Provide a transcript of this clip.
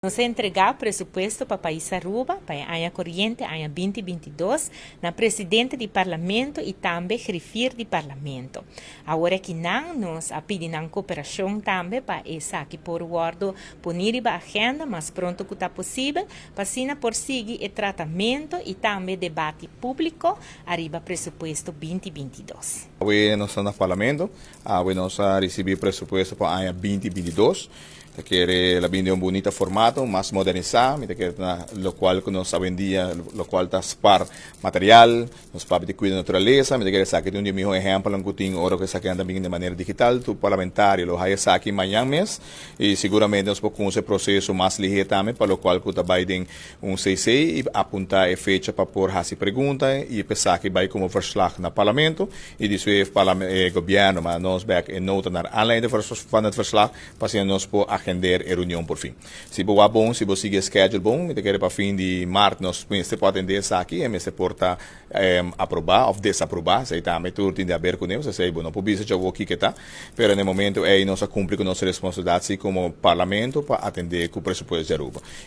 Nos a entrega presupuesto pa pais Aruba pa aña coriente, aña 2022, na presidente di Parlamento y tambe griffier di Parlamento. Awor aki nan nos a pidi nan cooperacion tambe pa esaki por wordo poni riba agenda mas pronto cu ta posibel, pa asina por sigui e tratamento y tambe debate publico ariba presupuesto 2022. Awe nos ta na Parlamento, awe nos a ricibi presupuesto pa aña 2022. Ta kere el a bin den un bunita formato, mas modernisa, mi ta kere ta locual cu nos awendia, locual ta spar material, nos papia di cuida naturalesa. Mi ta kere esaki ta un di e miho ehempelnan cu tin ora cu esakinan ta bin den manera digital. Tur parlamentario lo haya esaki mañan mes y siguramente nos por cunsa e proceso mas lihe tambe pa locual cu ta bay den un CC y apunta e fecha pa por haci pregunta y p'esaki bay como verslag na Parlamento y despues e gobierno manda nos bek e nota naar aanleiding van het verslag pa asina nos por agender e reunion por fin. Si bo wak bon, si bo sigui e schedule bon, mi ta kere pa fin di maart nos mester por atende esaki, e mester por ta aproba of desaproba, esei tambe tur tin di haber cu nos, esei bo no por bisa djawo kiko ta, pero na e momento ei nos a cumpli cu nos responsabilidad si como Parlamento pa atende cu presupuesto di Aruba.